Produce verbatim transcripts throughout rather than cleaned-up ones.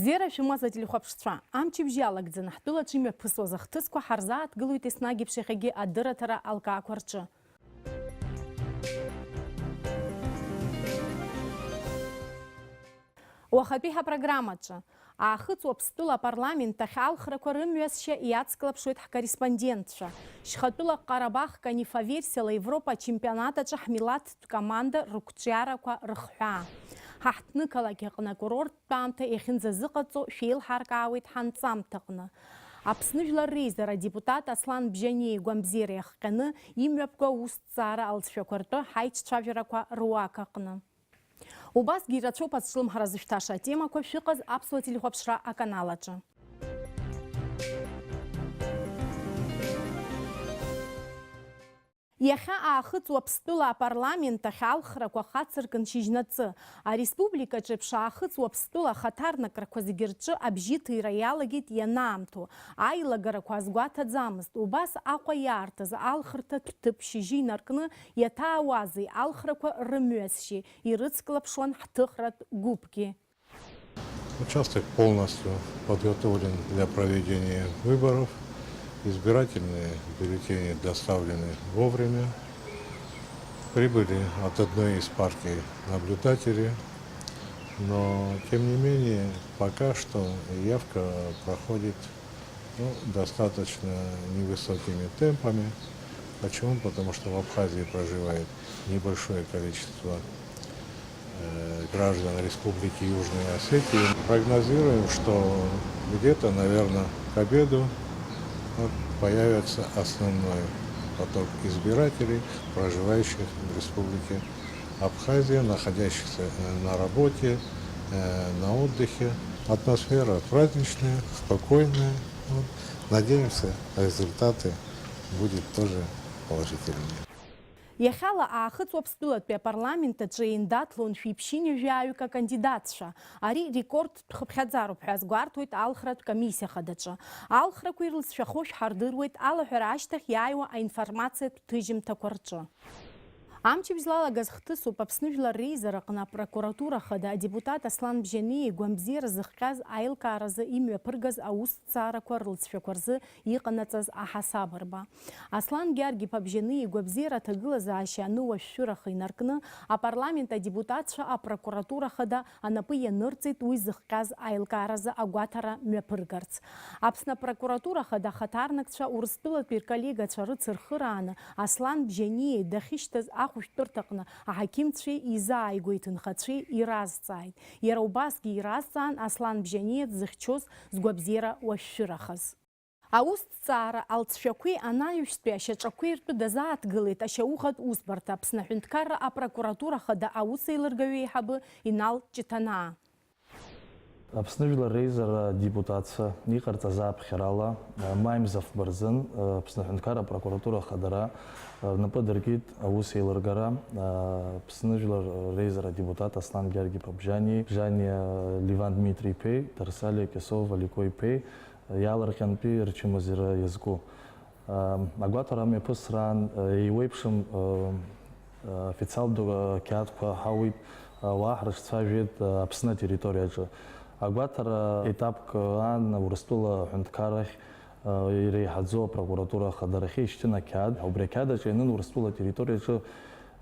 Бзиара шәымаз, ателехәаԥшцәа, амчыбжь иалагӡаны ҳтәылаҿы имҩаԥысуаз ахҭысқәа ҳарзааҭгылоит еснагь еиԥш иахьагьы адырраҭара алкаақәа рҿы. Уахатәи ҳапрограммаҿы: Аахыҵ Уаԥстәыла апарламент ахь алхрақәа рымҩасшьа иацклаԥшуеит ҳкорреспондентцәа. Шьхатәыла Ҟарабах канифа версиала Европа ачемпионат аҿы ҳмилаҭтә команда рықәҿиарақәа рыхҳәаа. Ҳаҳҭнықалақь аҟны акурорттә аамҭа иахьынӡазыҟаҵо шәеилҳаркаауеит ҳанҵамҭаҟны. Аԥсны Жәлар Реизара адепутат Аслан Бжьаниа игәамбзиара иахҟьаны имҩаԥго аусҭҵаара алҵшәақәа ртәы ҳаиҿцәажәарақәа руак аҟны. Убасгьы ирацәоуп азҿлымҳара зышәҭаша атемақәа шәыҟаз аԥсуа телехәаԥшра аканал аҿы. Иахьа Аахыҵ Уаԥстәыла апарламент ахь алхрақәа хацыркын шьыжьнаҵы. Ареспубликаҿ еиԥш Аахыҵ Уаԥстәыла ахаҭарнакрақәа зегьы рҿы абжьы ҭира иалагеит ианаамҭоу. Аилагарақәа азгәаҭаӡамызт. Убас Аҟәа иаартыз алхырҭатә ҭыԥ шьыжьы инаркны иаҭаауазеи алхрақәа рымҩасшьеи, ирыцклаԥшуан ҳҭыхратә гәыԥгьы. Участок полностью подготовлен для проведения выборов. Избирательные бюллетени доставлены вовремя. Прибыли от одной из партий наблюдатели. Но, тем не менее, пока что явка проходит, ну, достаточно невысокими темпами. Почему? Потому что в Абхазии проживает небольшое количество, э, граждан Республики Южной Осетии. Прогнозируем, что где-то, наверное, к обеду, вот, появится основной поток избирателей, проживающих в Республике Абхазия, находящихся, э, на работе, э, на отдыхе. Атмосфера праздничная, спокойная. Вот. Надеемся, результаты будет тоже положительными. Иахьала Аахыҵ Уаԥстәылатәи апарламент аҿы еиндаҭлон шәиԥшьынҩажәаҩык акандидатцәа. Ари рекордтә хыԥхьаӡароуп ҳәа азгәарҭоит алхратә комиссиа хадаҿы. Алхрақәа ирлыҵшәахо шәҳардыруеит алаҳәара ашьҭахь иааиуа аинформациатә ҭыжьымҭақәа рҿы. Амчыбжь лалагаз хҭысуп Аԥсны Жәлар Реизара аҟны апрокуратура хада адепутат Аслан Бжьаниа игәамбзиара зыхҟьаз аилкааразы имҩаԥыргаз аусҭҵаарақәа рлыҵшәақәа рзы иҟанаҵаз аҳасабырба. Аслан Гьаргь-иԥа Бжьаниа игәабзиара аҭагылазаашьа аныуашәшәыраха инаркны, апарламент адепутатцәа апрокуратура хада анапы ианырҵеит уи зыхҟьаз аилкааразы агәаҭара мҩаԥыргарц. Аԥсны апрокуратура хада ахаҭарнакцәа Урыстәылатәи рколлегацәа рыцырхырааны Аслан Бжьаниа дахьышьҭаз ахәышәтәырҭаҟны аҳақьымцәеи изааигәоу иҭынхацәеи иразҵааит. Иара убасгьы иразҵаан Аслан Бжьаниа дзыхьчоз згәабзиара уашәшәырахаз. Аусҭҵаара алҵшәақәеи анаҩстәи ашьаҿақәеи ртәы дазааҭгылеит ашьаухатә усбарҭа Аԥсны аҳәынҭқарра апрокуратура хада аусеилыргаҩы еиҳабы Инал Ҷыҭанаа. Аԥсны Жәлар Реизара адепутатцәа иҟарҵаз ааԥхьарала, маи мза фба рзын Аԥсны аҳәынҭқарра апрокуратура ахадара рнапы адыркит аусеилыргара Аԥсны Жәлар Реизара адепутат Аслан Гьаргь-иԥа Бжьаниеи, Бжьаниа Леван Дмитри-иԥеи Дарсалиа Кьасоу Валико-иԥеи иаалырҟьантәи рчымазара иазку. Агәаҭара амҩаԥысраан еиуеиԥшым официалтә қьаадқәа ҳауит, ауаа ҳрыҿцәажәеит Аԥсны атерриториаҿы. Агәаҭара етапк аан Урыстәыла аҳәынҭқаррахь иреиҳаӡоу апрокуратура ахадарахьы ишьҭын ақьаад. Убри ақьаад аҿы ианын Урыстәыла атерриториаҿы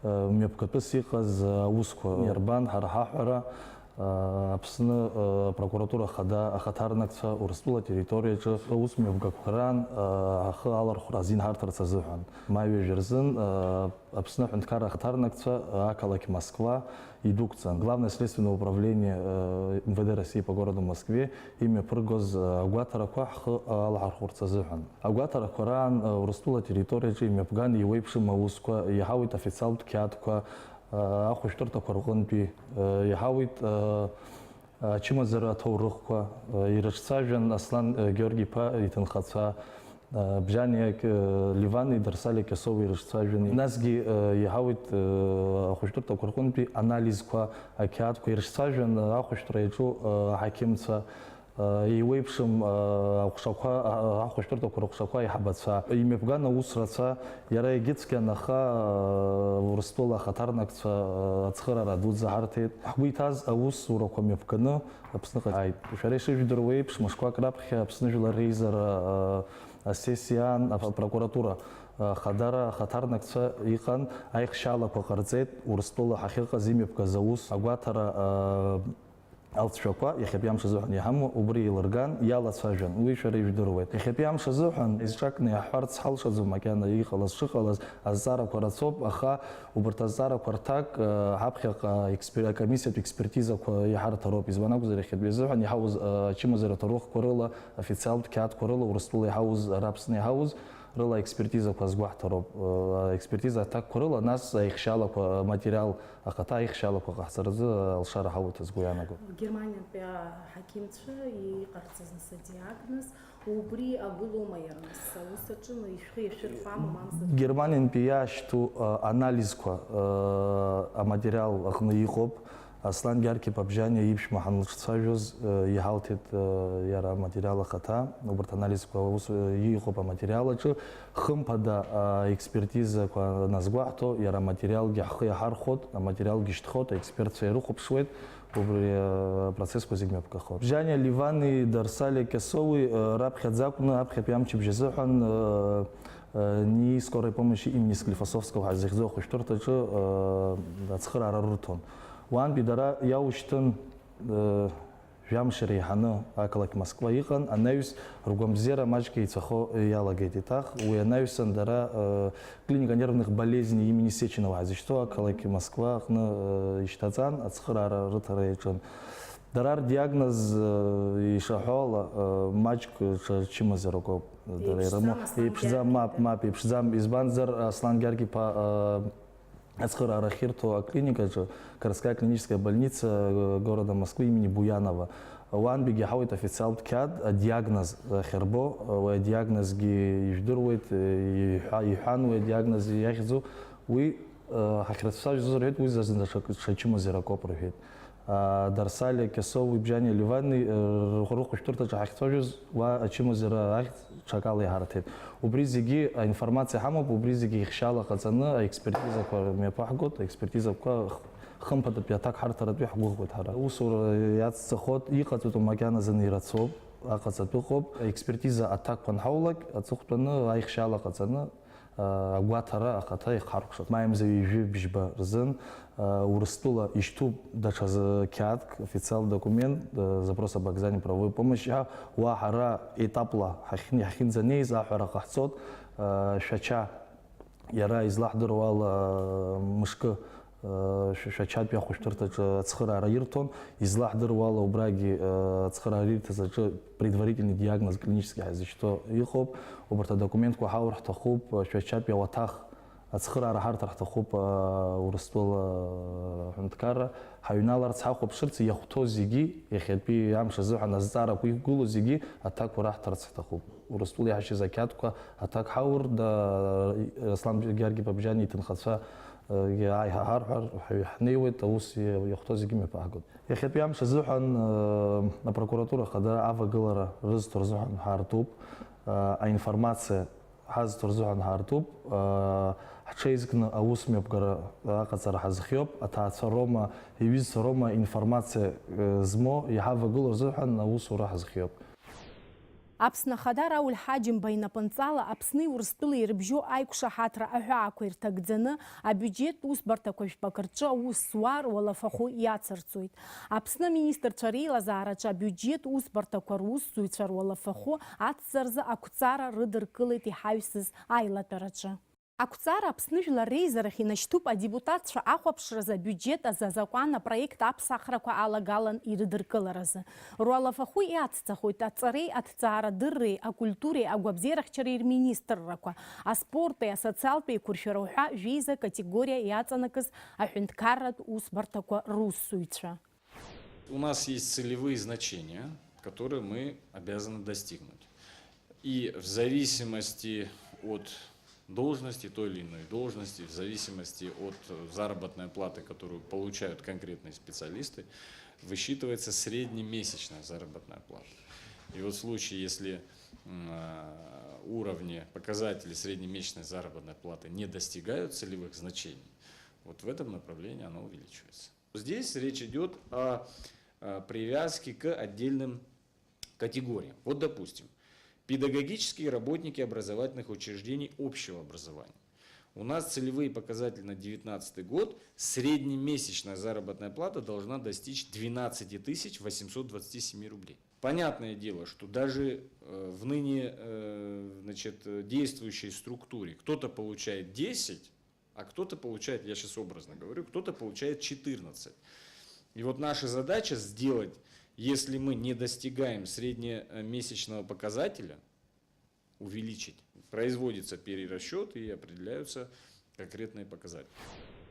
мҩаԥгатәыс иҟаз аусқәа. Иарбан ҳара ҳаҳәара, Аԥсны апрокуратура ахада ахаҭарнакцәа Урыстәыла атерриториаҿы аус мҩаԥгақәа раан ахы алархәра азин ҳарҭарц азыҳәан. Маи ҩажәа рзын Аԥсны аҳәынҭқарра ахаҭарнакцәа ақалақь Москва идәықәҵан. Главное следственное управление МВД России по городу Москве имҩаԥыргоз агәаҭарақәа ҳхы алаҳархәырц азыҳәан. Агәаҭарақәа раан Урыстәыла атерриториаҿы имҩаԥган еиуеиԥшым аусқәа, иаҳауеит официалтә қьаадқәа, ахәышәтәырҭақәа рҟынтәи, иаҳауеит ачымазара аҭоурыхқәа, ирыҿцәажәан Аслан Георги-иԥа иҭынхацәа, Бжьаниа Левани Дарсалиа Кьасоу ирыҿцәажәан. Насгьы иаҳауеит ахәышәтәырҭақәа рҟынтәи анализқәа, ақьаадқәа ирыҿцәажәан ахәышәтәра иаҿу аҳақьымцәа, Еиуеиԥшым аҟәшақәа, ахәышәтәырҭақәа рыҟәшақәа аиҳабацәа, имҩаԥган аус рацәа, иара егьыцқьан, аха Урыстәыла ахаҭарнакцәа ацхыраара дуӡӡа ҳарҭеит. Ҳгәы иҭаз аусурақәа мҩаԥганы Аԥсныҟа ааит. Шәара ишыжәдыруа еиԥш, мышқәак раԥхьа Аԥсны Жәлар Реизара асессиаан апрокуратура ахадара ахаҭарнакцәа иҟан, аихшьаалақәа ҟарҵеит, Урыстәыла ҳахьыҟаз имҩаԥгаз аус агәаҭара алҵшәақәа иахьатәи амш азыҳәан иҳамоу убри еилырган, иалацәажәан, уи шәара ижәдыруеит. Иахьатәи амш азыҳәан изҿакны иаҳҳәарц ҳалшаӡом макьана иҟалаз шыҟалаз, азҵаарақәа рацәоуп, аха убарҭ азҵаарақәа рҭак, э, ҳаԥхьаҟа експер-, акомиссиатә експертизақәа иҳарҭароуп. Избан акәзар, иахьатәи азыҳәан иҳауз, э, ачымазара ҭоурыхқәа рыла, официалтә қьаадқәа рыла, Урыстәыла иҳауз, ара Аԥсны иҳауз, рыла аекспертизақәа азгәаҳҭароуп. Э, аекспертиза аҭакқәа рыла, нас аихшьаалақәа, аматериал, ахаҭа аихшьаалақәа ҟаҳҵаразы алшара ҳауеит ҳәа сгәы иаанагоит. Германиантәи аҳақьымцәа иҟарҵаз нас адиагноз, убри агәылоума иара нас аус аҿы, ишәхы иашәырхәама, мамзар? Германиантәи иаашьҭу, э, анализқәа, э, аматериал аҟны иҟоуп. Аслан Гьаргь-иԥа Бжьаниа иԥшәма ҳанлыҿцәажәоз, э, иҳалҭеит, э, иара аматериал ахаҭа. Убарҭ анализқәа аус, э, иҟоуп аматериал аҿы. Хымԥада, э, аекспертизақәа назгәаҳҭо, иара аматериалгьы ҳхы иаҳархәоит, аматериалгьы шьҭхоит, аекспертцәа ирыхәаԥшуеит, убри, э, апроцессқәа зегь мҩаԥгахоит. Бжьаниа Левани Дарсалиа Кьасоуи, э, раԥхьаӡа акәны аԥхьатәи амчыбжь азыҳәан, э, э, НИИ скорой помощи имени Склифосовского ҳәа зыхьӡу ахәышәтәырҭаҿы, э, ацхыраара рырҭон. Уантәи дара иаушьҭын, э, жәамш иреиҳаны ақалақь Москва иҟан, анаҩс ргәамбзиара маҷк еицәахо иалагеит. Еиҭах уи анаҩсан дара, э, клиника нервных болезней имени Сеченова ҳәа зышьҭоу ақалақь Москва аҟны, э, ишьҭаҵан, ацхыраара рыҭара иаҿын. Дара рдиагноз, э, ишаҳәо ала, э, маҷк ҽа-, чымазарак ауп. Дара ирымоу. Еиԥшӡам, Аслан Еиԥшӡам, Гьаргь, мап, да. Мап, еиԥшӡам. Избанзар, Аслан Гьаргь-иԥа, э, ацхыраара ахьирҭо аклиникаҿы, городская клиническая больница, э, города Москвы имени Буянова. Уантәигьы иаҳауеит официалтә қьаад, адиагноз ахьырбо, уи адиагнозгьы ижәдыруеит, иҳәа-, иҳәан уи адиагноз иахьӡу, уи, э, ҳахьрыцәажәоз рҳәеит, уи зынӡа ҽа-, ҽа чымазарак ауп рҳәеит. А, Дарсалиа Кьасоуи Бжьаниа Левани, э, рхәышәтәырҭаҿы ҳахьцәажәоз, уа ачымазара ахьӡ ҽакала иҳарҭеит. Убри зегьы аинформациа ҳамоуп, убри зегьы ихшьаала ҟаҵаны аекспертизақәа мҩаԥаҳгоит, аекспертизақәа х-, хымԥадатәи аҭак ҳарҭаратәы иаҳгәыӷуеит ҳара. Аусура иацҵахоит, иҟаҵатәу макьаназы ирацәоуп, аҟаҵатәы ыҟоуп. Аекспертиза аҭакқәа анҳаулак, аҵыхәтәаны аихшьаала ҟаҵаны, агәаҭара ахаҭа ихаркәшоит. Маи мза ҩажәи бжьба рзын, Урыстәыла ишьҭуп даҽазы қьаадк, официал документ, запрос об оказании правовой помощи ҳәа, уа ҳара етапла ҳахьын-, ҳахьынӡанеиз аҳәара ҟаҳҵоит, Шәача иара излаҳдыруа ала, мышкы, Шәачатәи ахәышәтәырҭаҿы ацхыраара ирҭон, излаҳдыруа ала, убрагьы ацхыраара ирҭаз аҿы предварительный диагноз клинически ҳазышьҭоу иҟоуп. Убарҭ адокументқәа ҳаур ҳҭахуп, Шәачатәи ауаҭах ацхыраара ҳарҭар ҳҭахуп, Урыстәыла аҳәынҭқарра. Ҳаҩналарц, ҳахәаԥшырц, иахәҭоу зегьы, иахьатәи амш азыҳәан азҵаарақәа иқәгылоу зегьы аҭакқәа раҳҭарц ҳҭахуп. Урыстәыла иаҳшьыз ақьаадқәа аҭак ҳаур, да, Аслан Гьаргь-иԥа Бжьаниа иҭынхацәа, ааи ҳа-, ҳарҳәар, ҳаҩ-, ҳнеиуеит, аус иа-, иахәҭоу зегьы мҩаԥаҳгоит. Иахьатәи амш азыҳәан, э, апрокуратура хада авагылара рызҭо рзыҳәан ҳаартуп, э, аинформациа ҳазҭо рзыҳәан ҳаартуп, э, ҳҽеизкны аус мҩаԥгара аҟаҵара ҳазхиоуп, аҭаацәа роума, иҩызцәа роума информациа, э, змоу иҳавагылоу рзыҳәан аусура ҳазхиоуп. Аԥсны Ахада Рауль Ҳаџьымба инапынҵала Аԥсни Урыстәылеи ирыбжьоу аиқәшаҳаҭра аҳәаақәа ирҭагӡаны, абиуџьеттә усбарҭақәа жәпак рҿы аус зуа руалафахәы иацырҵоит. Аԥсны аминистрцәа реилазаараҿы абиуџьеттә усбарҭақәа русзуҩцәа руалафахәы ацҵаразы ақәҵара рыдыркылеит иҳаҩсыз аилатәараҿы. Ақәҵара Аԥсны Жәлар Реизарахь инашьҭуп адепутатцәа ахәаԥшразы абиуџьет азы азакәан апроект аԥсахрақәа алагалан ирыдыркыларазы. Руалафахәы иацҵахоит аҵареи аҭҵаарадырреи, акультуреи агәабзиарахьчареи рминистррақәа, аспорти асоциалтә еиқәыршәара уҳәа жәеиза категориа иаҵанакыз аҳәынҭқарратә усбарҭақәа русзуҩцәа. У нас есть целевые значения, которые мы обязаны достигнуть. И в зависимости от должности, той или иной должности, в зависимости от заработной платы, которую получают конкретные специалисты, высчитывается среднемесячная заработная плата. И вот в случае, если м, а, уровни, показатели среднемесячной заработной платы не достигают целевых значений, вот в этом направлении она увеличивается. Здесь речь идет о, о привязке к отдельным категориям. Вот, допустим, педагогические работники образовательных учреждений общего образования. У нас целевые показатели на девятнадцатый год. Среднемесячная заработная плата должна достичь двенадцати тысяч восемьсот двадцати семи рублей. Понятное дело, что даже э, в ныне э, значит, э, действующей структуре кто-то получает десять, а кто-то получает, я сейчас образно говорю, кто-то получает четырнадцать. И вот наша задача сделать, если мы не достигаем среднемесячного показателя, увеличить. Производится перерасчет и определяются конкретные показатели.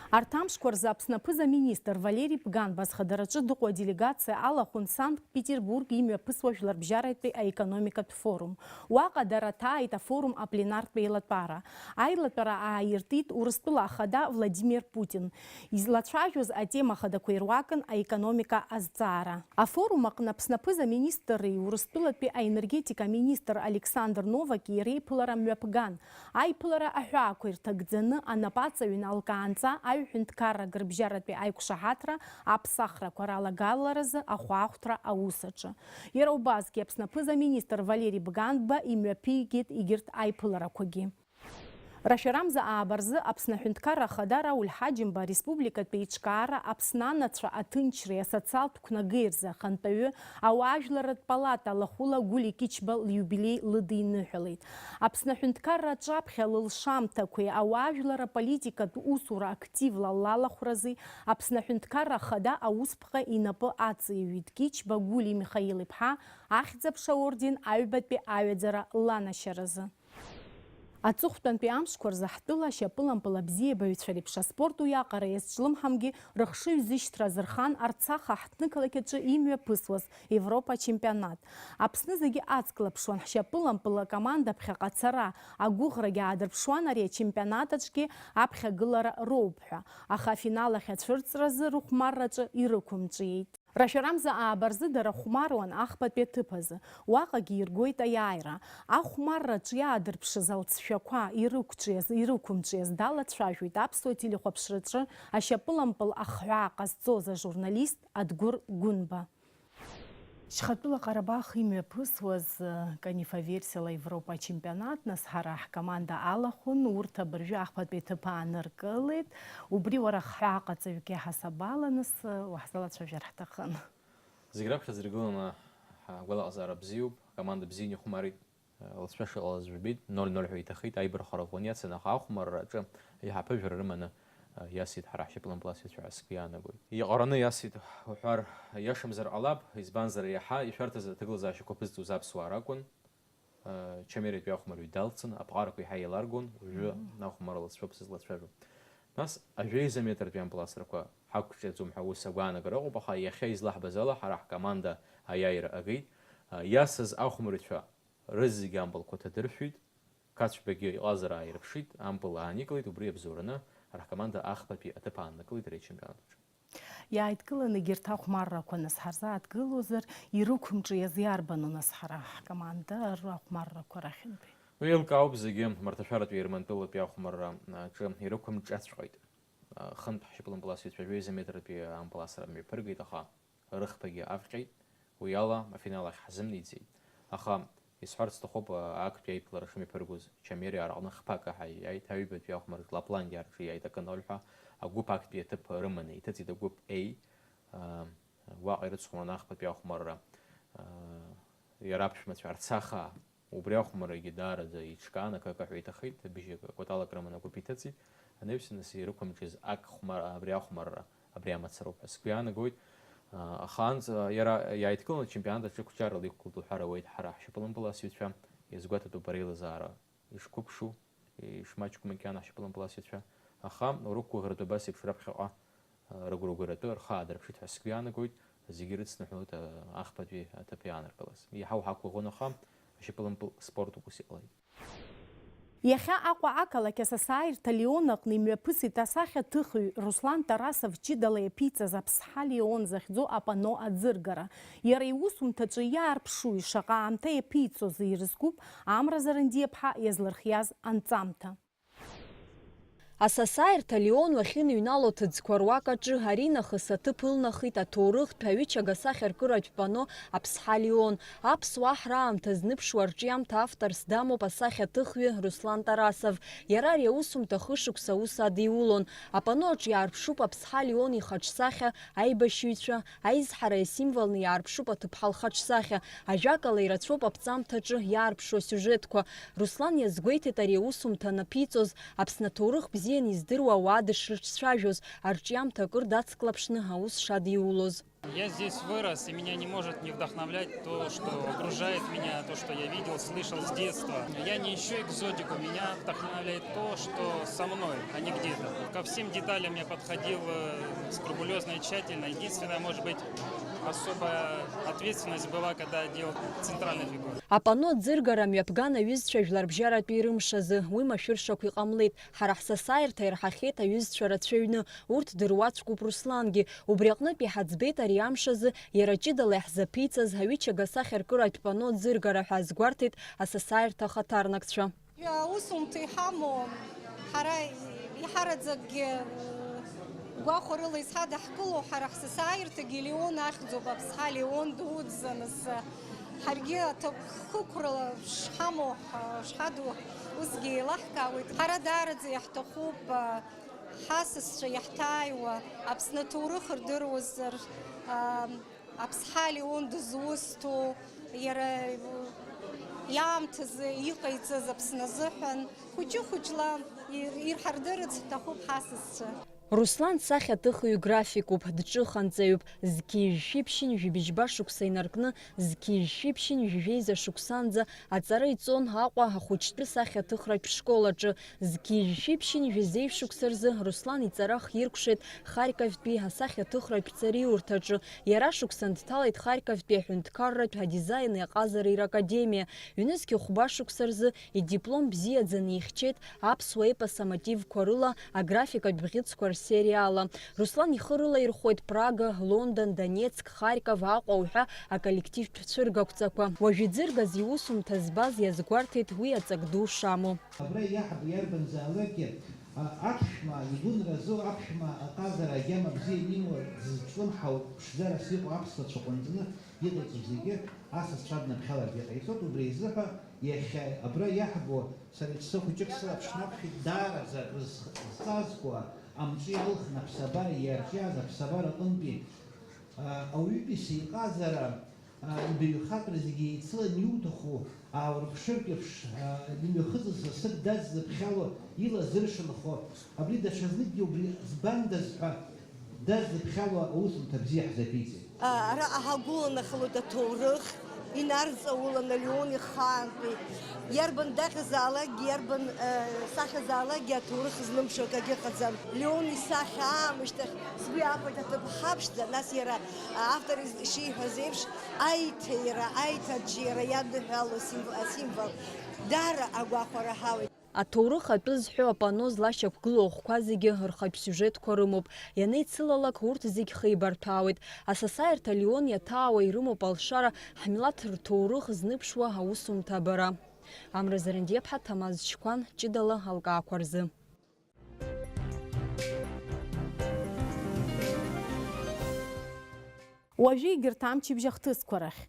Арҭ амшқәа рзы Аԥсны аԥыза-министр Валери Бганба зхадараҿы дыҟоу аделегациа алахәын Санкт-Петербург имҩаԥысуа жәларбжьаратәи аекономикатә форум. Уаҟа дара ҭааит афорум апленартә еилатәара. Аилатәара ааиртит Урыстәыла ахада Владимир Путин. Излацәажәоз атема хадақәа ируакын аекономика азҵаара. Афорум аҟны Аԥсны аԥыза-министри Урыстәылатәи аенергетика аминистр Александр Новаки реиԥылара мҩаԥган. Аиԥылара аҳәаақәа ирҭагӡаны анапаҵаҩ налкаанҵа аҩ-ҳәынҭқарра гырбжьаратәи аиқәшаҳаҭра аԥсахрақәа ралагаларазы ахәаахәҭра аус аҿы. Иара убасгьы Аԥсны аԥыза-министр Валери Бганба имҩаԥигеит егьырҭ аиԥыларақәагьы. Рашәарамза ааба рзы Аԥсны аҳәынҭқарра ахада Рауль Ҳаџьымба ареспубликатәи еиҿкаара Аԥсны анацәа аҭынчреи асоциалтә қәнагеи рзы ахантәаҩы ауаажәларратә палата алахәыла Гәли Кьычба лиубилеи лыдиныҳәалеит. Аԥсны аҳәынҭқарра аҿаԥхьа лылшамҭақәеи ауаажәлар аполитикатә усура активла лалахәрази Аԥсны аҳәынҭқарра ахада аусԥҟа инапы аҵаиҩит Кьычба Гәли Михаил-иԥҳа Ахьӡ-аԥша орден аҩбатәи аҩаӡара ланашьаразы. Аҵыхәтәантәи амшқәа рзы ҳтәыла ашьапылампыл абзиабаҩцәа реиԥш аспорт уиаҟара иазҿлымҳамгьы рыхшыҩзышьҭра азырхан Арцаха ҳҭнықалақь аҿы имҩаԥысуаз Европа ачемпионат. Аԥсны зегьы ацклаԥшуан ҳшьапылампыл акоманда ԥхьаҟа ацара, агәыӷрагьы аадырԥшуан ари ачемпионат аҿгьы аԥхьагылара роуп ҳәа, аха афинал ахь ацәырҵразы рыхәмарраҿы ирықәымҿиеит. Рашәарамза ааба рзы дара хәмаруан ахԥатәи аҭыԥ азы. Уаҟагьы иргоит аиааира. Ахәмарраҿ иаадырԥшыз алҵшәақәа ирықәҿиаз, ирықәымҿиаз далацәажәоит аԥсуа телехәаԥшраҿы ашьапылампыл ахҳәаа ҟазҵоз ажурналист Адгәыр Гәынба. Шьхатәыла Ҟарабах имҩаԥысуаз, э, канифа версиала Европа ачемпионат, нас ҳара ҳкоманда алахәын, урҭ абыржәы ахԥатәи аҭыԥ ааныркылеит. Убри уара хҳәааҟаҵаҩык иаҳасабала, нас, э, уаҳзалацәажәар ҳҭахын. Зегь раԥхьаӡа иргыланы ҳгәалаҟазаара бзиоуп, акоманда бзианы ихәмарит, лҵшәа шыҟалаз жәбеит, ноль ноль ҳәа иҭахеит, аибархара ӷәӷәаны иацын, аха ахәмарра аҿы еиҳа аԥыжәара рыманы иасит ҳара ҳшьапылампыл асҩцәа ҳәа сгәы иаанагоит. Иҟараны иасит уҳәар иашамзар ҟалап, избанзар, иаҳа ишәарҭаз аҭагылазаашьақәа ԥызҵоз аԥсуаа ракәын. Чамериатәи ахәмарҩы далҵын, аԥҟарақәа еиҳа еиларгон, уажәы ахәмарра лҵшәоуп сызлацәажәо. Нас ажәеиза метртәи ампыласрақәа ҳақәҿиаӡом ҳәа ус агәаанагара ыҟоуп, аха иахьа излаҳбаз ала, ҳара ҳкоманда аиааира агеит. Иасыз ахәмарҩцәа рызегь ампылқәа ҭадыршәит, Қацәбагьы иҟазара ааирԥшит, ампыл ааникылеит, убри иабзоураны ҳара ҳкоманда ахԥатәи аҭыԥ ааннакылеит ари ачемпионат аҿы. Иааидкыланы егьырҭ ахәмаррақәа нас ҳарзааҭгылозар, ирықәымҿиаз иарбану нас ҳара ҳкоманда рахәмаррақәа рахьынтәи? Уи еилкаауп зегьы, Марҭашәаратәи Ермантәылатәи ахәмарра аҿы ирықәымҿиаҵәҟьеит. Хынтә ҳшьапылампыласҩцәа жәеиза метратәи ампыласра мҩаԥыргеит, аха рыхԥагьы авҟьеит, уи ала афинал ахь ҳзымнеиӡеит. Аха исҳәарц сҭахуп, актәи аиԥылара шымҩаԥыргоз Чамериа араҟны хԥа акаҳаи иааит, аҩбатәи ахәмарраҿы Лапландиа рҿы иааит акы ноль ҳәа, агәыԥ актәи аҭыԥ рыманы иҭыҵит, агәыԥ A. Уаҟа ирыцхәмаран ахԥатәи ахәмарра, иара аԥшәмацәа Арцахаа. Убри ахәмаррагьы даараӡа еиҿкаан, акы-акы ҳәа иҭахеит, абыжь акәаталак рыманы агәыԥ иҭыҵит. Анаҩсан нас ирықәымҿиаз ак хәмар-, абри ахәмарра, абри амацароуп ҳәа сгәы иаанагоит. Аха анс-, иара иааидкыланы ачемпионат аҿы қәҿиарала иқәгылт уҳәар ауеит ҳара ҳшьапылампыласҩцәа, иазгәаҭатәуп ареилазаара ишқәыԥшу, ишмаҷқәоу макьана ҳшьапылампыласҩцәа. Аха урықәгәыӷратәы абас еиԥш раԥхьаҟа рыгәра-гәыратәы рхы аадырԥшит ҳәа сгәы иаанагоит, зегьы ирыцныҳәалоит ахԥатәи аҭыԥ иааныркылаз. Еиҳау ҳақәгәыӷуан, аха ашьапылампыл спорт ус иҟалеит. Иахьа Аҟәа ақалақь Асасааирҭа Леон аҟны имҩаԥысит асахьаҭыхҩы Руслан Тарасов ҷыдала иаԥиҵаз Аԥсҳа Леон захьӡу апано аӡыргара. Иара иусумҭаҿы иаарԥшуи шаҟа аамҭа иаԥиҵози ирызкуп Амра Зарандиаԥҳа иазлырхиаз анҵамҭа. Асасааирҭа Леон уахьыныҩнало ҭыӡқәа руак аҿы аринахыс аҭыԥ ылнахит аҭоурыхтә аҩычага сахьаркыратә пано Аԥсҳа Леон. Аԥсуаа ҳраамҭа зныԥшуа арҿиамҭа авторс дамоуп асахьаҭыхҩы Руслан Тарасов. Иара ари аусумҭа хышықәса аус адиулон. Апано аҿы иаарԥшуп Аԥсҳа Леон ихаҿсахьа, аибашьыҩцәа, аизҳара асимволны иаарԥшуп аҭыԥҳа лхаҿсахьа. Ажәакала, ирацәоуп аԥҵамҭаҿы иаарԥшуа асиужетқәа. Руслан иазгәеиҭеит ари аусумҭа анаԥиҵоз, Аԥсны аҭоурых бзианы издыруа ауаа дышрыҿцәажәоз, арҿиамҭа акыр дацклаԥшны аус шадиулоз. Я здесь вырос, и меня не может не вдохновлять то, что окружает меня, то, что я видел, слышал с детства. Я не ищу экзотику, меня вдохновляет то, что со мной, а не где-то. Ко всем деталям я подходил э, скрупулезно и тщательно. Единственное, может быть, особая ответственность была, когда я делал центральную фигуру. Апано ӡыргара мҩаԥган аҩызцәа жәларбжьаратәи рымш азы, уи машәыршақә иҟамлеит. Ҳара ҳсасааирҭа ирҳахьеит аҩызцәа рацәаҩны, урҭ дыруаӡәкуп Руслангьы. Убри аҟнытә иҳаӡбеит ари амш азы иара ҷыдала иаҳзаԥиҵаз аҩычага сахьаркыратә пано ӡыргара ҳәа азгәарҭеит асасааирҭа ахаҭарнакцәа. Аусумҭа иҳамоу, ҳара иҳараӡакгьы, э, гәахәарыла изҳадаҳкыло, ҳара ҳсасааирҭагьы Леон ахьӡуп, Аԥсҳа Леон дуӡӡаны, ҳаргьы аҭакхықәрала шҳамоу, ҳ-, шҳаду усгьы еилаҳкаауеит. Ҳара даараӡа иаҳҭахуп, э, ҳасасцәа иаҳҭааиуа, Аԥсны аҭоурых рдыруазар, э, Аԥсҳа Леон дызусҭоу, иара иаамҭазы иҟаиҵаз Аԥсны азыҳәан, хәыҷы-хәыҷла ир-, ирҳардырырц ҳҭахуп ҳасасцәа. Руслан сахьаҭыхҩы графикуп, дҿыханҵаҩуп. Зқьи жәшәи ԥшьынҩажәи быжьба шықәса инаркны, зқьи жәшәи ԥшьынҩажәи жәеиза шықәсанӡа аҵара иҵон Аҟәа ахәыҷтәы сахьаҭыхратә школ аҿы. Зқьи жәшәи ԥшьынҩажәи зеижә шықәса рзы Руслан иҵара хиркәшеит Харьковтәи асахьаҭыхратә ҵариурҭаҿы. Иара шықәсан дҭалеит Харьковтәи аҳәынҭқарратә адизаини аҟазареи ракадемиа. Ҩнызқьи хәба шықәса рзы идиплом бзиаӡаны ихьчеит аԥсуа епос амотивқәа рыла аграфикатә бӷьыцқәа рсериала. Руслан ихы рылаирхәоит Прага, Лондон, Донецк, Харьков, Аҟәа уҳәа аколлективтә цәыргақәҵақәа. Уажә иӡыргаз иусумҭа збаз иазгәарҭеит уи аҵак ду шамоу. Абра иаҳбо иарбанзаалакгьы, а, аԥшәма игәынразы аԥшәма аҟазара агьама бзиа имоуа, дзызҿлымҳау ԥшӡарас иҟоу аԥсуа цәаҟәанҵаны иҟаиҵо зегьы асасцәа днаԥхьалартә иҟаиҵоит. Убри азыҳәа иахьа абра иаҳбо, сара иԥсы хәыҷык сылаԥш нақәшәеит, даараӡа акрызхаҵазкуа амҿы иалхны аԥсабара иарҿиаз аԥсабара аҟынтәи, а, ауаҩытәыҩса иҟазара Ибаҩхатәра зегьы еицыланы иуҭаху ааурԥшыртә еиԥш, имҩахыҵыз сасык даззыԥхьало, илазыршанхо, абри даҽазныкгьы убри збандаз ҳәа даззыԥхьало аусумҭа бзиа ҳзаԥиҵеит. Араҟа ҳагәыланахалоит аҭоурых, инарҵаулан Леон ихаантәи. Иарбан даҟьазаалакгьы, иарбан, э, сахьазаалакгьы аҭоурых злымшо акагьы ыҟаӡам. Леон исахьа аамышьҭахь сгәы иаахәеит аҭыԥ ҳаԥшӡа, нас иара автор из-, ишиҳәаз еиԥш, аиҭаира, аиҭаџьара иадныҳәало асимв-, асимвол. Даара агәахәара ҳауеит. Аҭоурых атәы зҳәо апано злашьақәгылоу ахәқәа зегьы рхатә сиужетқәа рымоуп. Ианеицылалак, урҭ зегь хеибарҭәаауеит. Асасааирҭа Леон иаҭаауа ирымоуп алшара ҳмилаҭ рҭоурых зныԥшуа аусумҭа абара. Амра Зарандиаԥҳа, Ҭамаз Чқәан, ҷыдала алкаақәа рзы. Уажәы егьырҭ амчыбжь ахҭысқәа рахь.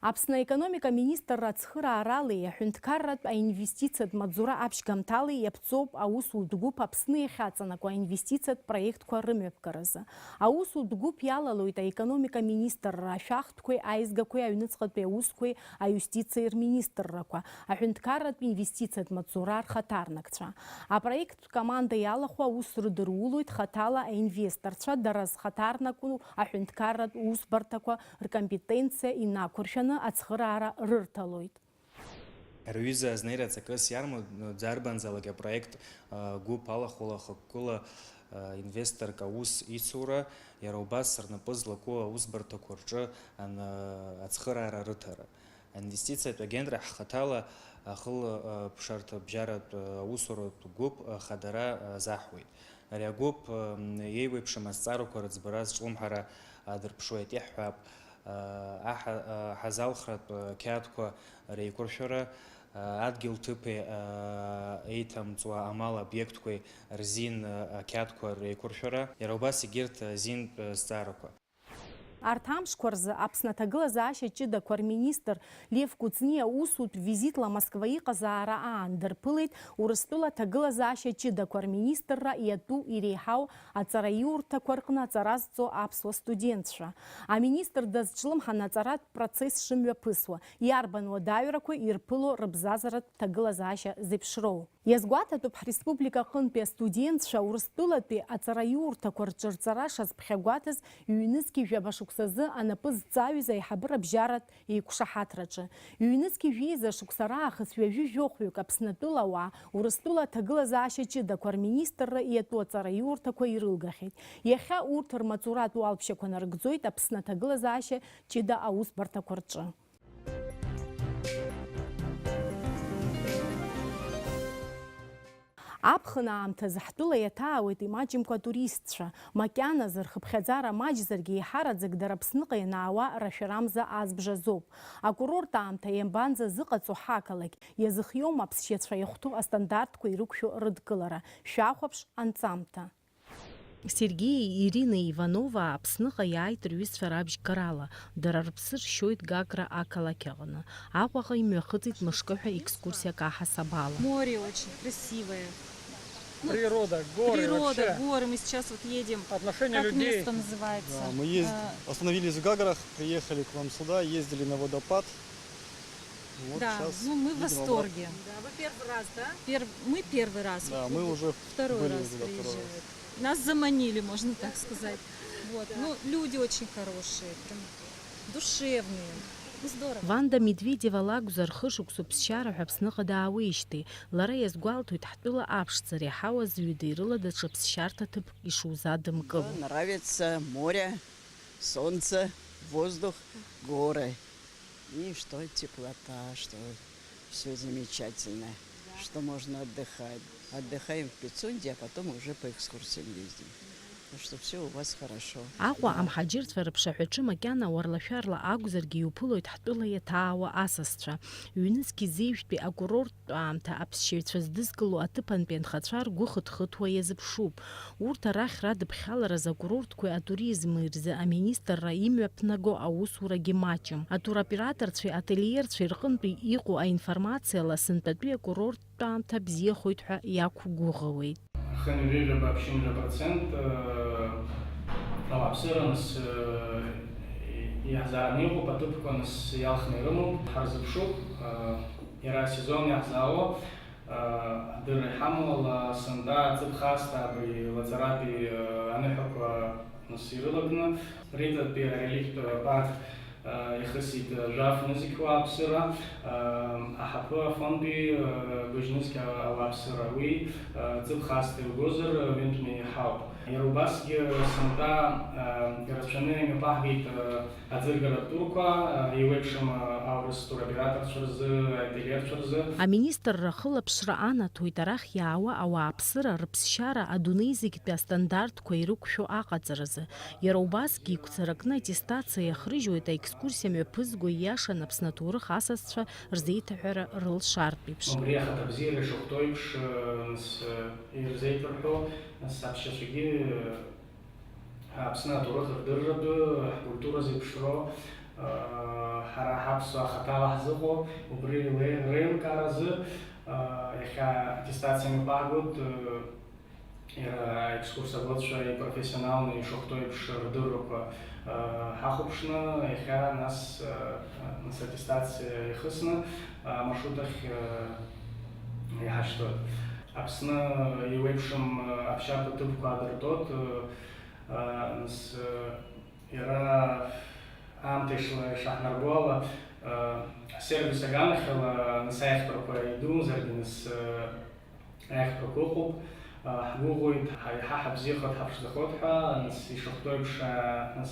Аԥсны аекономика министрра ацхырааралеи аҳәынҭқарратә аинвестициатә маҵзура аԥшьгамҭалеи иаԥҵоуп аусутә гәыԥ Аԥсны иахьаҵанакуа аинвестициатә проектқәа рымҩаԥгаразы. Аусутә гәыԥ иалалоит аекономика министрра, ашәахтәқәеи аизгақәеи аҩныҵҟатәи аусқәеи аиустициеи рминистррақәа, аҳәынҭқарратә инвестициатә маҵзура рхаҭарнакцәа. Апроект команда иалахәу аус рыдырулоит хаҭала аинвесторцәа, дара зхаҭарнаку аҳәынҭқарратә усбарҭақәа ркомпетенциа инақәыршәаны ацхыраара рырҭалоит. Рҩыза азнеира аҵакыс иармоу, дарбанзаалак апроект, а, гәыԥ алахәыла хықәкыла, а, инвесторк аус ицура, иара убас рнапы злаку аусбарҭақәа рҿы ан-, ацхыраара рыҭара. Аинвестициатә агентра ҳхаҭала ахылаԥшырҭа бжьаратә аусуратә гәыԥ хадара азаҳуеит. Ари агәыԥ, м, еиуеиԥшым азҵаарақәа рыӡбара азҿлымҳара адырԥшуеит, иаҳҳәап, а, аҳа-, а, ҳазалхратә, а, қьаадқәа реиқәыршәара, а, адгьыл ҭыԥи, а, еиҭамҵуа амал обиектқәеи рзин, а, ақьаадқәа реиқәыршәара, иара убас егьырҭ азинтә, а, зҵаарақәа. Арҭ амшқәа рзы Аԥсны аҭагылазаашьа ҷыдақәа рминистр Лев Кәыҵниа усутә визитла Москва иҟазаара аан дырԥылеит Урыстәыла аҭагылазаашьа ҷыдақәа рминистрра иатәу иреиҳау аҵараиурҭақәа рҟны аҵара зҵо аԥсуа студентцәа. Аминистр дазҿлымҳан аҵаратә процесс шымҩаԥысуа, иарбан уадаҩрақәа ирԥыло рыбзазаратә ҭагылазаашьа зеиԥшроу. Иазгәаҭатәуп, ҳреспублика аҟынтәи астудентцәа Урыстәылатәи аҵараиурҭақәа рҿы рҵара шазԥхьагәаҭаз, ҩнызқьи жәаба шықәсазы анапы зҵаҩыз аиҳабыра бжьаратә еиқәшаҳаҭраҿы. Ҩнызқьи жәеиза шықәса раахыс ҩажәи жәохәҩык Аԥснытәыла ауаа Урыстәыла аҭагылазаашьа ҷыдақәа рминистрра иатәу аҵараиурҭақәа ирылгахьеит. Иахьа урҭ рмаҵуратә уалԥшьақәа нарыгӡоит Аԥсны аҭагылазаашьа ҷыда аусбарҭақәа рҿы. Аԥхын аамҭазы ҳтәыла иаҭаауеит имаҷымкәа атуристцәа. Макьаназы, рхыԥхьаӡара маҷзаргьы, еиҳараӡак дара Аԥсныҟа ианаауа рашәарамза азбжа азоуп. Акурорт аамҭа ианбанӡазыҟаҵо ҳақалақь, иазыхиоума аԥсшьацәа иахәҭоу астандартқәа ирықәшәо рыдкылара? Шәахәаԥш анҵамҭа. Сергеии Иринеи Ивановаа Аԥсныҟа иааит рҩызцәа рабжьгарала, дара рыԥсы ршьоит Гагра ақалақь аҟны. Аҟәаҟа имҩахыҵит мышкы ҳәа екскурсиак аҳасабала. Море очень красивое. Ну, природа, горы, природа, вообще. Горы. Мы сейчас вот едем. Отношение людей. Как место называется? Да, мы езд-, э, остановились в Гаграх, приехали к вам сюда, ездили на водопад. Вот. Да, сейчас, ну, мы в восторге. Да, вы первый раз, да? Пер-, мы первый раз. Да, вот мы люди уже второй раз приезжают. Нас заманили, можно так сказать. Вот. Ну, люди очень хорошие, прям душевные. Ну, здорово. Ванда Медведева лакәзар, хышықәсоуп ԥсшьара ҳәа Аԥсныҟа даауеижьҭеи. Лара иазгәалҭоит ҳтәыла аԥшӡара иаҳауаз ҩыда ирыла даҽа ԥсшьарҭа ҭыԥк ишузадымкыло. Да, нравится море, солнце, воздух, горы. И что теплота, что всё замечательно, что можно отдыхать. Отдыхаем в Пицунде, а потом уже по экскурсиям ездим. Так что всё у вас хорошо. Аҟәа амҳаџьырцәа рыԥшаҳәаҿы макьана уарлашәарла акәзаргьы иуԥылоит ҳтәыла иаҭаауа асасцәа. Ҩнызқь зеижәтәи акурорттә аамҭа аԥсшьаҩцәа здызкыло аҭыԥантәи анхацәа ргәы хыҭхыҭуа иазыԥшуп. Урҭ арахь радыԥхьалараз акурортқәеи атуризми рзы аминистрра имҩаԥнаго аусурагьы маҷым. Атуроператорцәеи ательерцәеи рҟынтәи иҟоу аинформациала, сынтәатәи акурорттә аамҭа бзиахоит ҳәа иақәгәыӷуеит. Хынҩажәижәаба ԥшьынҩажәа процент, э, ауааԥсыра нас, э, иаҳзаараны иҟоуп, аҭыԥқәа нас иалхны ирымоуп, ҳарзыԥшуп, э, иара асезон иаҳзаауа. Адырра иҳамоу ала, сынтәа аҵыԥх аасҭа абри лаҵаратәи аныҳәақәа нас ирылакны, Ритатәи ареликтә парк иахысит жәаф нызқьуа ауааԥсыра, аҳаԥы Афонтәи быжь нызқь ауааԥсыра. Уи ҵыԥх аасҭа иугозар, ҩынтәны иаҳауп. Иара убасгьы сынтәа ирацәаны имҩаԥаҳгеит Аӡыргаратә турқәа, еиуеиԥшым аурыс туроператорцәа рзы, аательерцәа рзы. Аминистрра ахылаԥшра анаҭоит арахь иаауа ауааԥсыра рыԥсшьара адунеи зегьтәи астандартқәа ирықәшәо аҟаҵаразы. Иара убасгьы игәцаракны аттестациа иахрыжьуеит аекскурсиа мҩаԥызго ииашаны Аԥсны аҭоурых асасцәа рзеиҭаҳәара рылшартә еиԥш. Убри ахаҭабзиара ишахәҭоу еиԥш, нас, ирзеиҭарҳәо, нас, аԥсшьацәагьы Аԥсны аҭоурых рдырратәы, ҳкультура зеиԥшроу, ҳара ҳаԥсуаа хаҭала ҳзыҟоу, убри реилкааразы иахьа аттестациа мҩаԥаагоит, иара аекскурсоводцәа ипрофессионалны ишахәҭоу еиԥш рдыррақәа ҳахәаԥшны, иахьа нас, нас аттестациа иахысны амаршрут ахь иҳашьҭоит. Аԥсны еиуеиԥшым аԥсшьарҭа ҭыԥқәа аадыртәоит. Нас, иара аамҭа ишла-, ишаҳнарбо ала, асервис аганахьала, нас, аиӷьтәрақәа идумзаргьы, нас, аиӷьтәрақәа ыҟоуп. Ҳгәыӷуеит, ҳа-, еиҳа ҳабзиахоит, ҳаԥшӡахоит ҳәа, нас, ишахәҭоу еиԥш, нас,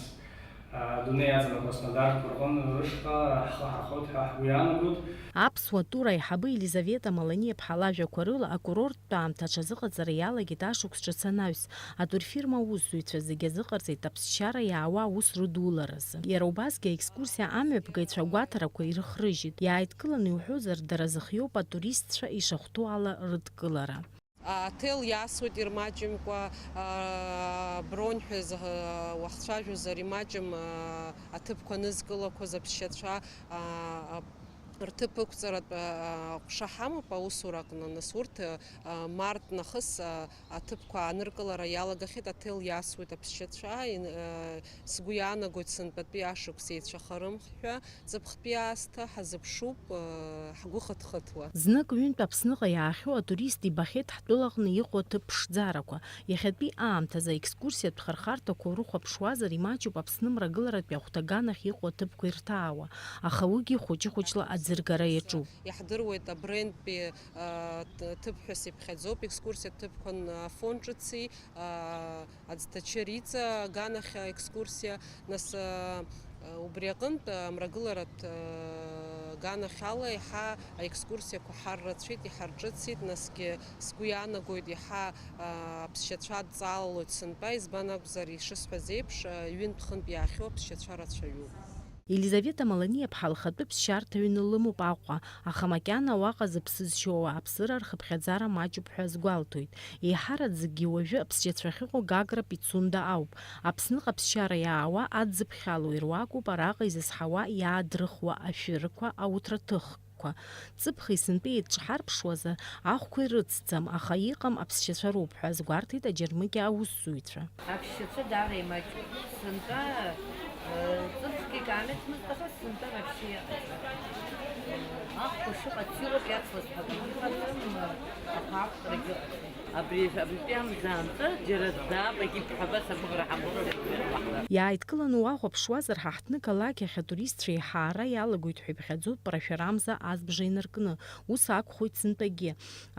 Адунеи иаҵанакуа Краснодар, Қәырҟын рышҟа ҳхы ҳархоит ҳәа ҳгәы иаанагоит. Аԥсуа тур аиҳабы Елизавета Маланиаԥҳа лажәақәа рыла, акурорттә аамҭа аҽазыҟаҵара иалагеит ашықәс ҿыц анаҩс. Атурфирма аусзуҩцәа зегьы азыҟарҵеит аԥсшьара иаауа аус рыдуларазы. Иара убасгьы аекскурсиа амҩаԥгаҩцәа агәаҭарақәа ирыхрыжьит. Иааидкыланы иуҳәозар, дара зыхиоуп атуристцәа ишахәҭоу ала рыдкылара. Аҭел иасуеит ирмаҷымкәа, аа, бронь ҳәа изаҳ-, уахцәажәозар, имаҷым, аа, аҭыԥқәа анызкылақәаз аԥсшьацәа, аа, ап-, рҭыԥ ықәҵаратә, аа, ҟәша ҳамоуп аусураҟны, нас урҭ, аа, март нахыс, аа, аҭыԥқәа ааныркылара иалагахьеит, аҭел иасуеит аԥсшьацәа, ин-, аа, сгәы иаанагоит сынтәатәи ашықәс еицәахарым ҳәа. Ҵыԥхтәи аасҭа ҳазыԥшуп, ҳгәы хыҭхыҭуа. Знык-ҩынтә Аԥсныҟа иаахьоу атурист ибахьеит ҳтәылаҟны иҟоу аҭыԥ ԥшӡарақәа. Иахьатәи аамҭазы аекскурсиатә хырхарҭақәа урыхәаԥшуазар, имаҷуп Аԥсны мрагыларатәи ахәҭаганахь иҟоу аҭыԥқәа ирҭаауа, аха уигьы хәыҷы-хәыҷла аӡыргара иаҿуп. Иаҳдыруеит абрендтәи, т-, ҭыԥҳәас иԥхьаӡоуп, екскурсиатә ҭыԥқәа Афон ҿыци, Аӡҭачы Риҵа аганахь аекскурсиа, нас, а, убри аҟынтә, а, мрагыларатә, а, аганахьала еиҳа аекскурсиақәа ҳаррацәеит, иҳарҿыцит, насгьы сгәы иаанагоит, еиҳа, а, аԥсшьацәа адҵаалалоит сынтәа, избан акәзар, ишысҳәаз еиԥш, а, ҩынтә-хынтә иаахьоу аԥсшьацәа рацәаҩуп. Елизавета Маланиаԥҳа лхатәы ԥсшьарҭа ҩны лымоуп Аҟәа, аха макьана уаҟа зыԥсы зшьоу ауааԥсыра рхыԥхьаӡара маҷуп ҳәа азгәалҭоит. Еиҳараӡакгьы уажәы аԥсшьацәа ахьыҟоу Гагра Пицунда ауп. Аԥсныҟа аԥсшьара иаауа аӡыԥхьалоу ируакуп араҟа изызҳауа иаадрыхуа ашәырқәа, ауҭраҭыхқәа. Ҵыԥх-есынтәи еидҿҳарԥшуазар, ахәқәа ирыцӡам, аха иҟам аԥсшьацәа роуп ҳәа азгәарҭеит аџьармыкьа аусзуҩцәа. Аԥсшьацәа даара имаҷуп. Сынтәа, э, ҵыԥхгьы каамеҭмызт, аха сынтәа вообще иҟаӡам. Ахәқәа шыҟац иҟоуп, иацлазҳәагьы ыҟаӡам, аха ақәтәрагьы ыҟаӡам. Абри, абритәи амза анҵы, џьара даабагьы ԥҳәабас агәыӷра ҳамоуп. Иааидкыланы уахәаԥшуазар, ҳаҳҭны-қалақь ахь атуристцәа еиҳа аара иалагоит ҳәа иԥхьаӡоит Прашәарамза азбжа инаркны. Ус акәхоит сынтәагьы.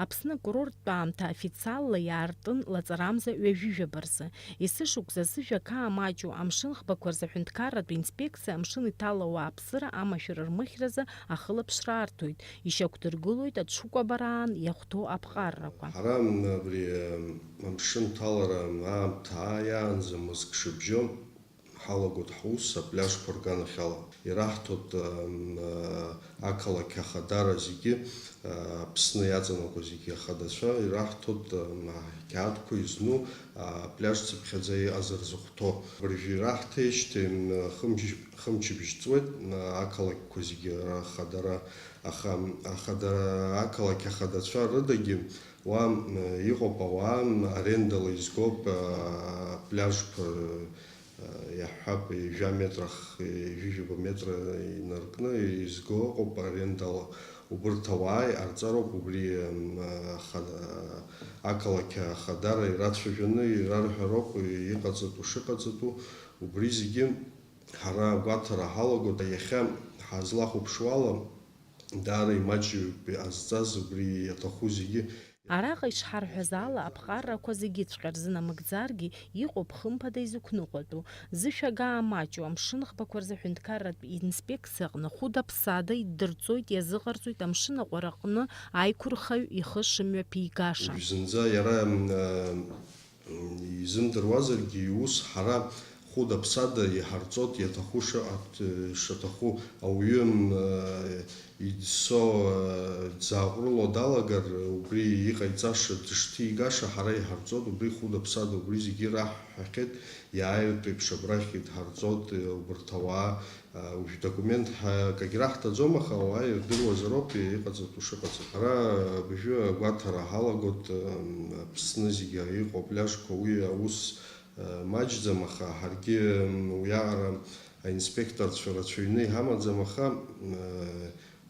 Аԥсны акурорттә аамҭа официалла иаартын лаҵарамза ҩажәижәаба рзы. Есышықәса зыжәҩа қаа маҷу амшын ӷбақәа рзы аҳәынҭқарратә инспекциа амшын иҭало ауааԥсыра амашәыр рмыхьразы ахылаԥшра арҭоит, ишьақәдыргылоит аҽыкәабараан иахәҭоу аԥҟаррақәа. Ҳара абри амшын ҭалара аамҭа ааиаанӡа мызк шыбжьо ҳалагоит ҳус апляжқәа рганахьала. Ираҳҭоит, ам, ақалақь ахадара зегьы, а, Аԥсны иаҵанакуа зегьы ахадацәа ираҳҭоит, ам, ақьаадқәа изну, а, апляж цыԥхьаӡа иҟазар зыхәҭоу. Абыржәы ираҳҭеижьҭеи, м, хымч-, хымчыбжь ҵуеит, м, ақалақьқәа зегьы рхадара, аха, м, ахадара, ақалақь ахадацәа рыдагьы уа, м, иҟоуп ауаа, м, арендала изгоуп, а, апляжқәа, Иаҳҳәап, ҩажәа метрах, ҩажәижәаба метра инаркны изго ыҟоуп арендала. Убырҭ ауаа иҟарҵароуп убри, м, аха-, ақалақь ахадара ирацәажәаны ирарҳәароуп иҟаҵатәу шыҟаҵатәу. Убри зегьы ҳара агәаҭара ҳалагоит. Иахьа ҳазлахәаԥшуала, даара имаҷҩуп иҟазҵаз убри иаҭаху зегьы. Араҟа ишҳарҳәаз ала, аԥҟаррақәа зегьыҵәҟьа рзынамыгӡаргьы, иҟоуп хымԥада изықәныҟәатәу. Зышәагаа маҷу амшын ӷбақәа рзы аҳәынҭқарратә инспекциаҟны хәыда-ԥсада иддырҵоит, иазыҟарҵоит амшын аҟәараҟны аиқәырхаҩ ихы шымҩаԥигаша. Уажә зынӡа иара, м, а, изымдыруазаргьы, иус ҳара хәыда-ԥсада иҳарҵоит, иаҭаху шыҟа-, шаҭаху ауаҩы, м, а, Иӡсо, дзааҟәрыло далагар, убри иҟаиҵаша, дышҭигаша ҳара иҳарҵоит, убри хәыда-ԥсада, убри зегьы раҳҳәахьеит, иааиртә еиԥш абрахь идҳарҵоит, убарҭ ауаа, уажә документ ҳәа акагь раҳҭаӡом, аха ауаа ирдыруазароуп иҟаҵатәу шыҟаҵатәу. Ҳара абыржәы агәаҭара ҳалагоит, Аԥсны зегьы иҟоу апляжқәа уи аус маҷӡам, аха ҳаргьы уиаҟара аинспекторцәа рацәаҩны иҳамаӡам, аха,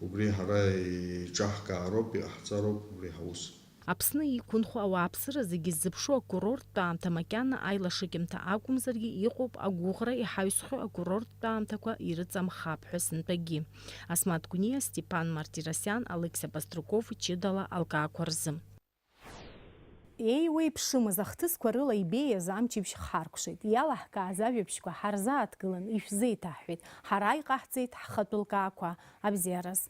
Убри ҳара иҿаҳкаароуп, иҟаҳҵароуп убри ҳаус. Аԥсны иқәынхо ауааԥсыра зегьы ззыԥшу акурорттә аамҭа макьана аилашыкьымҭа акәымзаргьы, иҟоуп агәыӷра иҳаҩсхьоу акурорттә аамҭақәа ирыҵамхап ҳәа сынтәагьы. Асмаҭ Гәниа, Степан Мартиросиан, Алықьса Баструков, ҷыдала алкаақәа рзы. еиуеиԥшымыз ахҭысқәа рыла ибеиаз амчыбжь ҳхаркәшеит. Иалаҳкааз ажәабжьқәа ҳарзааҭгылан ишәзеиҭаҳҳәеит. Ҳара иҟаҳҵеит ҳхатәы лкаақәа. Абзиараз.